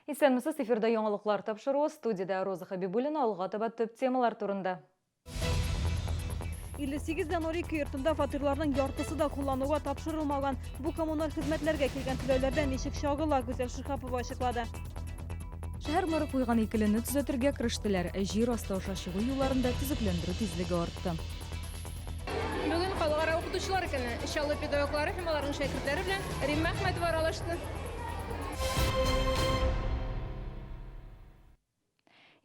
Исәнмесез, эфирда яңалыклар тапшыруы, студиядә Роза Хәбибуллина, алга таба төп темалар турында. 58,02 йортында фатирларның яртысы да куллануга тапшырылмаган. Бу коммуналь хезмәтләргә килгән түләүләрдә ничек чагыла, Гүзәл Шиһапова ачыклады. Шәһәр мэры куйган икелене төзәтергә керештеләр. Җир асты аша чыгу юлларында төзекләндерү тизлеге артты. Бүген Халыкара укытучылар көне. Чаллы педагоглары һәм аларның шәкертләре белән Римма Әхмәтова аралашты.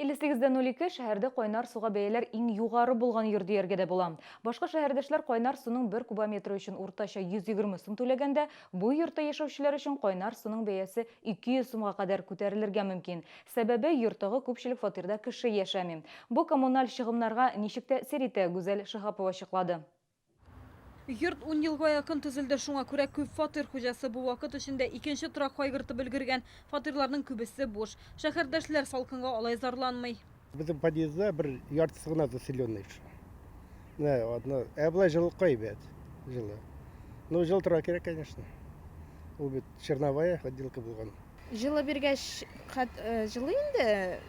58,02 шәһәрдә кайнар суга бәяләр иң югары булган йорт дияргә дә була. Башка шәһәрдәшләр кайнар суның бер кубометры өчен уртача 120 сум түләгәндә, бу йортта яшәүчеләр өчен кайнар суның бәясе 200 сумга кадәр күтәрелергә мөмкин. Сәбәбе, йорттагы күпчелек фатирда кеше яшәми. Бу коммуналь чыгымнарга ничек тәэсир итә, Гүзәл Шиһапова ачыклады. Йорт ун елга якын төзелде, шуңа күрә күп фатир хуҗасы бу вакыт эчендә икенче торак кайгыртып өлгергән. Фатирларның күбесе буш. Шәһәрдәшләр салкынга алай зарланмый. Безнең подъездда бер яртысы гына заселенный шул. Менә одно. Ә болай җылылыкка әйбәт. Җылы. Ну, җылы торырга кирәк, конечно. Ул бит черновая отделка булган. Җылы биргәч, хәт җылы инде.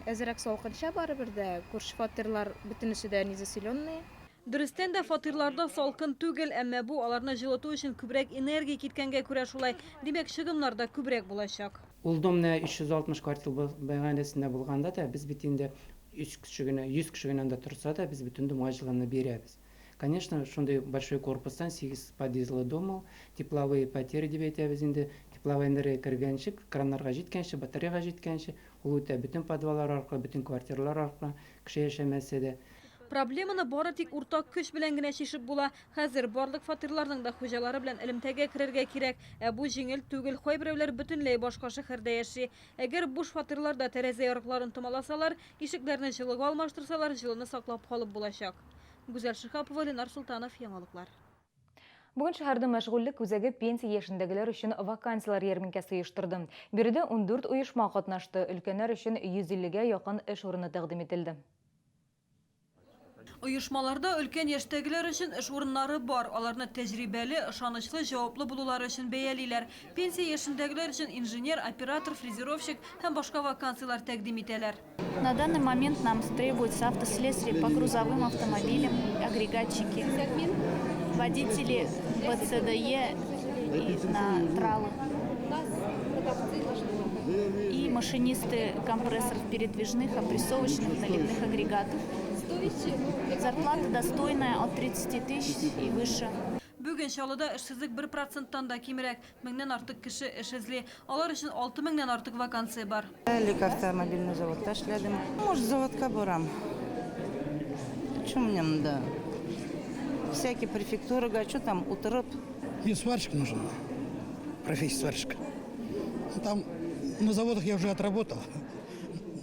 Әзрәк салкынча барыбер дә. Күрше фатирлар бөтенесе дә незаселенные. Дөрестән дә, фатирларда салкын түгел, әмма бу аларны җылыту өчен күбрәк энергия киткәнгә күрә шулай. Димәк, чыгымнар да күбрәк булачак. Ул дом менә 360 квартал бәйгәнәсендә булганда да, без бит инде 100 кеше генә, 100 кеше генә анда торса да, без бөтен домга җылыны бирәбез. Конечно, шундый большой корпустан, сигез подъездлы дом ул, тепловые потери дип әйтәбез инде, тепловая энергия кергәнче, краннарга җиткәнче, батареяга җиткәнче, ул үтә бөтен подваллар аркылы, бөтен квартиралар аркылы, кеше яшәмәсә дә. Проблеманы бары тик уртак көч белән генә чишеп була. Хәзер барлык фатирларның да хуҗалары белән элемтәгә керергә кирәк. Ә бу җиңел түгел, кайберәүләр бөтенләй башка шәһәрдә яши. Әгәр буш фатирларда тәрәзә ярыкларын томаласалар, ишекләрне җылыга алмаштырсалар, җылыны саклап калып булачак. Гүзәл Шиһапова, Ленар Солтанов, Яңалыклар. Бүген шәһәрнең мәшгульлек үзәге пенсия яшендәгеләр өчен вакансияләр ярминкәсе оештырды. Биредә 14 оешма катнашты, өлкәннәр өчен 150 гә якын эш урыны тәкъдим ителде. Оешмаларда өлкән яшьтәгеләр өчен эш урыннары бар. Аларны тәҗрибәле, ышанычлы, җаваплы булулары өчен бәялиләр. Пенсия яшендәгеләр өчен инженер, оператор, фрезеровщик һәм башка вакансияләр тәкъдим итәләр. На данный момент нам требуются автослесари по грузовым автомобилям, агрегатчики, водители БЦДЕ и на тралы и машинисты компрессоров передвижных, опрессовочных, наливных агрегатов. Зарплата достойная от 30 тысяч и выше. Бүген Чаллыда эшсезлек бер проценттан да кимрәк. Меңнән артык кеше эш эзли. Алар өчен 6 меңнән артык вакансия бар. Элек автомобильный заводта эшләдем. Может, заводка барам. Че мне надо? Всякие префектурага, что там, утырып. Мне сварщик нужен, профессия сварщика. Ну, там на заводах я уже отработал,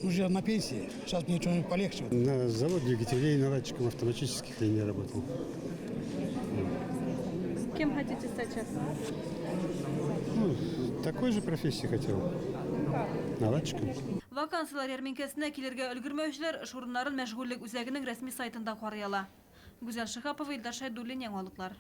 уже на пенсии. Сейчас мне что-нибудь полегче. На заводе двигателей наладчиком автоматических линий работал. Кем хотите стать сейчас? Ну, такой же профессии хотел. Наладчиком. Вакансияләр ярминкәсенә килергә өлгермәүчеләр эш урыннарын мәшгульлек үзәгенең рәсми сайтында карый ала. Гүзәл Шиһапова, Илдар Шәйдуллин, Яңалыклар.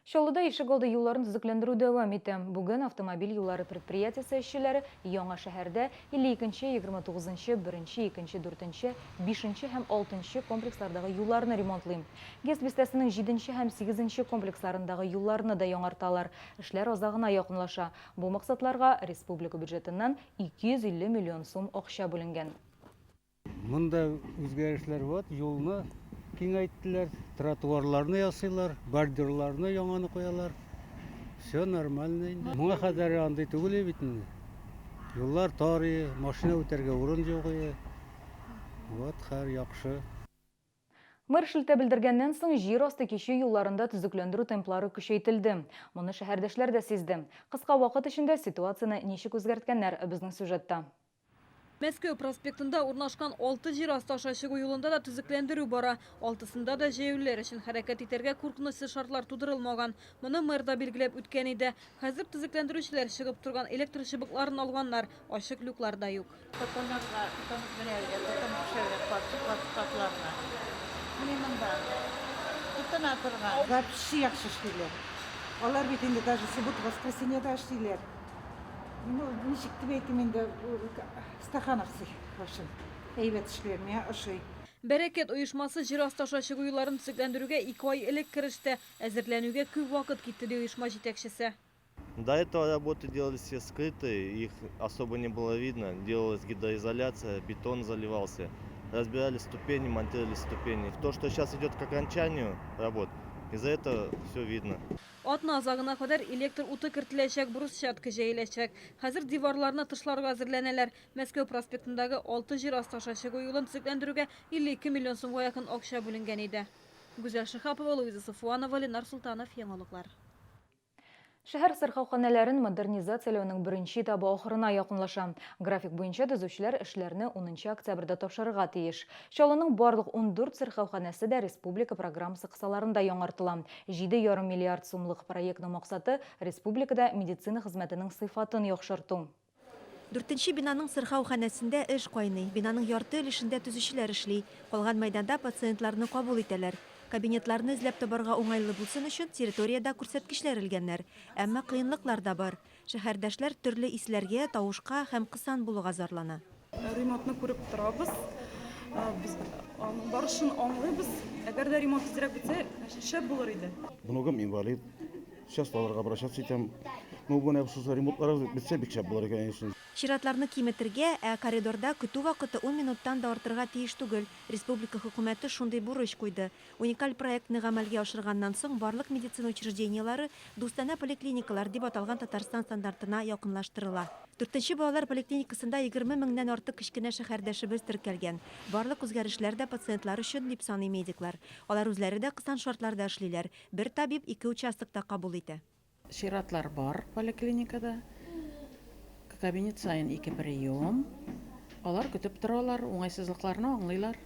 Чаллыда ишегалды юлларын төзекләндерү дәвам итә. Бүген автомобиль юллары предприятиесе эшчеләре яңа шәһәрдә 52 нче, 29 нчы, беренче, икенче, дүртенче, бишенче һәм алтынчы комплекслардагы юлларны ремонтлый. ГЭС бистәсенең җиденче һәм сигезенче комплексларындагы юлларны да яңарталар. Эшләр азагына якынлаша. Бу максатларга республика бюджетыннан 250 миллион сум акча бүленгән. Монда үзгәрешләр бар, юлны киңәйттеләр, тротуарларны ясыйлар, бордюрларны яңаны куялар. Все нормально инде. Моңа кадәр андый түгел иде бит инде. Юллар тар иде, машина үтәргә урын юк иде. Вот хәзер яхшы. Мэр шелтә белдергәннән соң, җир асты кичү юлларында төзекләндерү темплары көчәйтелде. Моны шәһәрдәшләр дә сизде. Кыска вакыт эчендә ситуацияне ничек үзгәрткәннәр, безнең сюжетта. Мәскәү проспектында урнашкан алты җир асты аша чыгу юлында да төзекләндерү бара. Алтысында да җәяүлеләр өчен хәрәкәт итәргә куркынычсыз шартлар тудырылмаган. Моны мэр да билгеләп үткән иде. Хәзер төзекләндерүчеләр чыгып торган электр чыбыкларын алганнар, ачык люклар да юк. Тотынырга, тотынып менәргә, тотынып төшәргә кат, катларга. Менә монда тотына торган. Вообще яхшы эшлиләр. Алар бит инде даже суббота, воскресенье да эшлиләр. Ну, ничек дип әйтим инде, стахановцы, в общем, әйбәт эшлиләр, миңа ошый. Бәрәкәт оешмасы җир асты аша чыгу юлларын төзекләндерүгә ике ай элек кереште. Әзерләнүгә күп вакыт китте, ди оешма җитәкчесе. До этого работы делались все скрытые, их особо не было видно. Делалась гидроизоляция, бетон заливался. Разбирали ступени, монтировали ступени. То, что сейчас идет к окончанию работ, из-за этого все видно. Атна азагына кадәр электр уты кертеләчәк, брусчатка җәеләчәк. Хәзер диварларны тышларга әзерләнәләр. Мәскәү проспектындагы алты җир асты аша чыгу юлын төзекләндерүгә 52 миллион сумга якын акча бүленгән иде. Гүзәл Шиһапова, Луиза Сафуанова, Ленар Солтанов, Яңалыклар. Шәһәр сырхауханәләрен модернизацияләүнең беренче этабы ахырына якынлаша. График буенча төзүчеләр эшләрне унынчы октябрьдә тапшырырга тиеш. Чаллының барлык 14 сырхауханәсе дә республика программасы кысаларында яңартыла. Җиде ярым миллиард сумлык проектның максаты, республикада медицина хезмәтенең сыйфатын яхшырту. Дүртенче бинаның сырхауханәсендә эш кайный. Бинаның ярты өлешендә төзүчеләр эшли. Калган мәйданда пациентларны кабул итәләр. Кабинетларны эзләп табарга уңайлы булсын өчен территориядә күрсәткечләр элгәннәр. Әмма кыенлыклар да бар. Шәһәрдәшләр төрле исләргә, тавышка һәм кысан булуга зарлана. Ремонтны күреп торабыз. Без аның барышын аңлыйбыз. Әгәр дә ремонт тизрәк бетсә, шәп булыр иде. Внугым инвалид. Сейчас аларга обращаться итәм. Ну, менә шушы ремонтлар бетсә, бик шәп булыр икән, конечно. Чиратларны киметергә, ә коридорда көтү вакыты ун минуттан да артырга тиеш түгел. Республика Хөкүмәте шундый бурыч куйды. Уникаль проектны гамәлгә ашырганнан соң, барлык медицина учреждениеләре Дустанә поликлиникалар дип аталган Татарстан стандартына якынлаштырыла. Дүртенче балалар поликлиникасында 20 меңнән артык кечкенә шәһәрдәшебез теркәлгән. Барлык үзгәрешләр дә пациентлар өчен, дип саный медиклар. Алар үзләре дә кысан шартларда эшлиләр. Бер табиб ике участокта кабул итә. Чиратлар бар поликлиникада. Кабинет саен ике прием. Алар көтеп торалар, уңайсызлыкларны аңлыйлар.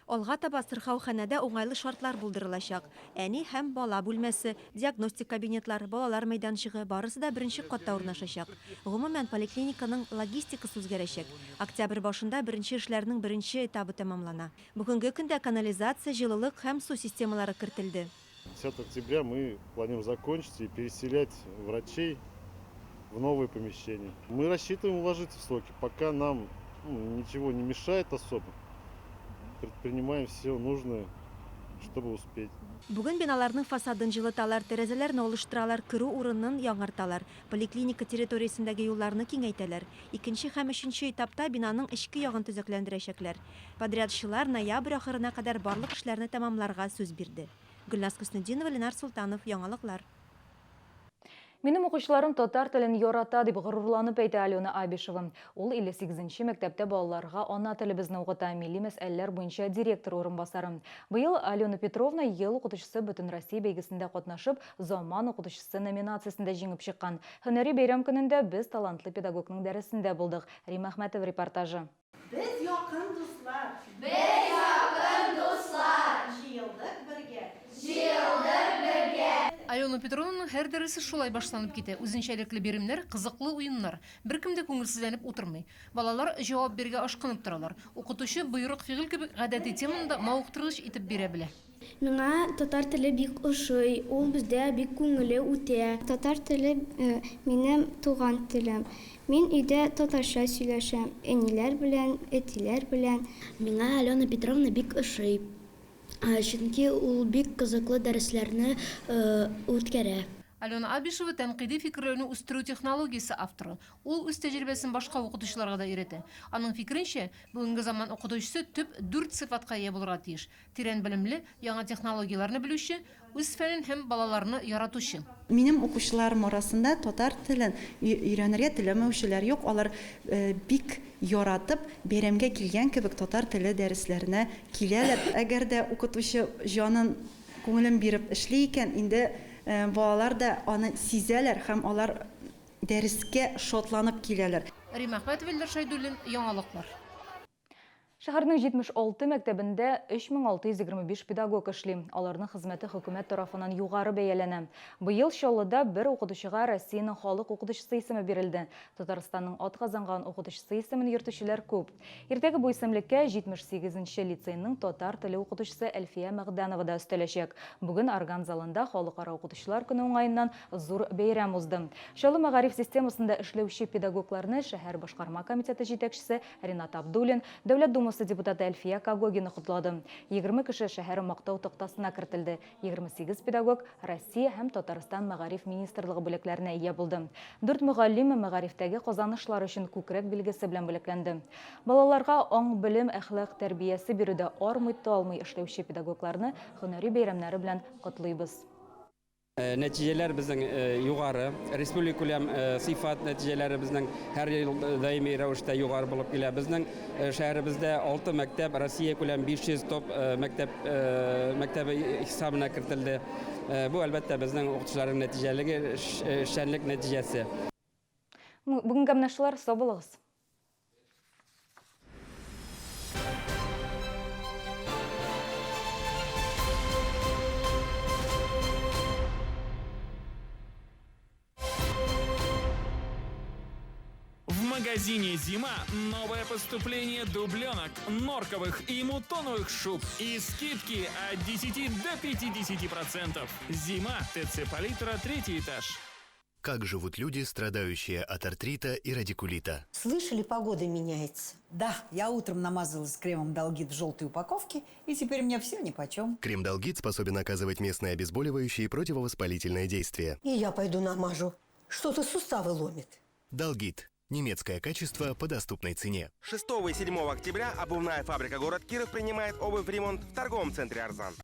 Алга таба сырхауханәдә уңайлы шартлар булдырылачак. Әни һәм бала бүлмәсе, диагностик кабинетлар, балалар мәйданчыгы, барысы да беренче катта урнашачак. Гомумән, поликлиниканың логистикасы үзгәрәчәк. Октябрь башында беренче эшләрнең беренче этабы тәмамлана. Бүгенге көндә канализация, җылылык һәм су системалары кертелде. 10 октября мы планируем закончить и переселять врачей в новые помещения. Мы рассчитываем уложиться в сроки, пока нам ну, ничего не мешает особо. Предпринимаем все нужное, чтобы успеть. Бүген биналарның фасадын җылыталар, тәрәзәләрне алыштыралар, керү урынын яңарталар. Поликлиника территориясендәге юлларны киңәйтәләр. Икенче һәм өченче этапта бинаның эчке ягын төзекләндерәчәкләр. Подрядчылар ноябрь ахырына кадәр барлык эшләрне тәмамларга сүз бирде. Гөлназ Хөснетдинова, Ленар Солтанов, Яңалыклар. Минем укучыларым татар телен ярата, дип горурланып әйтә Алена Абишева. Ул 58 нче мәктәптә балаларга ана телебезне укыта, милли мәсьәләләр буенча директор урынбасары. Быел Алена Петровна Ел укытучысы Бөтенроссия бәйгесендә катнашып, Заман укытучысы номинациясендә җиңеп чыккан. Һөнәри бәйрәм көнендә без талантлы педагогның дәресендә булдык. Римма Әхмәтова репортажы. Без якын дуслар. Без якын дуслар. Җыелдык бергә. Җыелдык бергә. Алена Петровнаның һәр дәресе шулай башланып китә, үзенчәлекле биремнәр, кызыклы уеннар. Беркем дә күңелсезләнеп утырмый. Балалар җавап бирергә ашкынып торалар. Укытучы боерык фигыль кебек гадәти теманы да мавыктыргыч итеп бирә белә. Миңа татар теле бик ошый, ул бездә бик күңелле үтә. Татар теле минем туган телем. Мин өйдә татарча сөйләшәм, әниләр белән, әтиләр белән. Миңа Алена Петровна бик ошый, чөнки ул бик кызыклы дәресләрне үткәрә. Алена Абишева, тәнкыйди фикерләүне үстерү технологиясе авторы. Ул үз тәҗрибәсен башка укытучыларга да өйрәтә. Аның фикеренчә, бүгенге заман укытучысы төп дүрт сыйфатка ия булырга тиеш, Тирән белемле, яңа технологияләрне белүче, үз фәнен һәм балаларны яратучы. Минем укучыларым арасында татар телен өйрәнергә теләмәүчеләр юк, алар бик яратып, бәйрәмгә килгән кебек татар теле дәресләренә киләләр. Әгәр дә укытучы җанын, күңелен биреп эшли икән, инде балалар да аны сизәләр һәм алар дәрескә шатланып киләләр. Римма Әхмәтова, Илдар Шәйдуллин, Яңалыклар. Шәһәрнең 76 мәктәбендә 3625 педагог эшли. Аларның хезмәте хөкүмәт тарафыннан югары бәяләнә. Быел Чаллыда бер укытучыга Россиянең халык укытучысы исеме бирелде. Татарстанның атказанган укытучысы исемен йөртүчеләр күп. Иртәгә бу исемлеккә 78 нче лицейның татар теле укытучысы Әлфия Мәгъдәнова да өстәләчәк. Бүген Орган залында Халыкара укытучылар көне уңаеннан зур бәйрәм узды. Чаллы мәгариф системасында эшләүче педагогларны шәһәр башкарма комитеты җитәкчесе Ринат Абдуллин, Дәүләт Думасы депутаты Әлфия Когогина котлады. 20 кеше шәһәр Мактау тактасына кертелде, 28 педагог Россия һәм Татарстан Мәгариф министрлыгы бүләкләренә ия булды. Дүрт мөгаллим мәгарифтәге казанышлар өчен күкрәк билгесе белән бүләкләнде. Балаларга аң-белем, әхлак тәрбиясе бирүдә армый-талмый эшләүче педагогларны һөнәри бәйрәмнәре белән котлыйбыз. Нәтиҗәләр безнең югары. Республикакүләм сыйфат нәтиҗәләре безнең һәр ел даими рәвештә югары булып килә. Безнең шәһәребездә 6 мәктәп Россиякүләм 500 топ мәктәп мәктәбе хисабына кертелде. Бу, әлбәттә, безнең укытучыларның нәтиҗәлеге, эшчәнлек нәтиҗәсе. Бүгенгә менә шулар, сау булыгыз. В магазине «Зима» новое поступление дубленок, норковых и мутоновых шуб и скидки от 10 до 50%. «Зима», ТЦ «Палитра», третий этаж. Как живут люди, страдающие от артрита и радикулита? Слышали, погода меняется? Да, я утром намазалась кремом Долгит в желтой упаковке, и теперь мне все нипочем. Крем Долгит способен оказывать местное обезболивающее и противовоспалительное действие. И я пойду намажу. Что-то суставы ломит. Долгит. Немецкое качество по доступной цене. 6 и 7 октября обувная фабрика «Город Киров» принимает обувь в ремонт в торговом центре «Арзан».